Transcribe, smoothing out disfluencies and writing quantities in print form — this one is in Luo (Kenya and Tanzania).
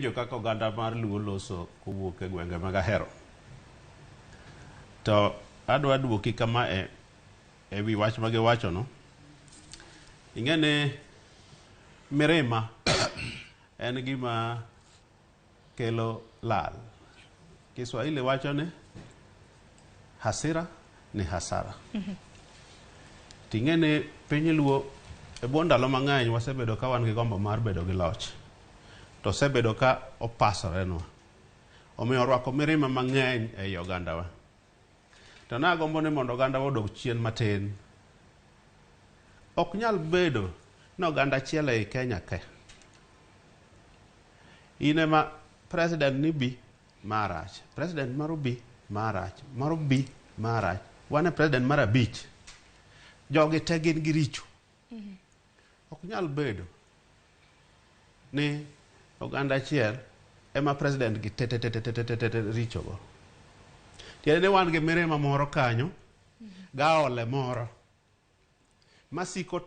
Awinjo kaka oganda mar Luo loso kowuok e gwenge mag Ahero. To adwa duoki kama e wi wach ma giwachono. Ing'e ni mirima en gima kelo lal. Kiswahili wacho ni hasira ni hasara. Ting'e ni piny Luo e bwo ndalo mang'eny wasebedo ka wan gi gombo mar bedo gi loch. To osebedo ka opasorenwa. Omiyo orwako mirima mang'eny ei ogandawa. To nagombo ni mondo ogandawa odog chien matin. Ok nyal bedo ni oganda achiel ei Kenya ka in ema president ni bi marach, president moro bi marach, moro bi marach. Wan e president mar abich. Jogi te gin gi richo. Ok nyal bedo ni oganda achiel ema president gi te te te te te te te te richo go. Tiende ni wan gi mirima moro kanyo, gaole moro masiko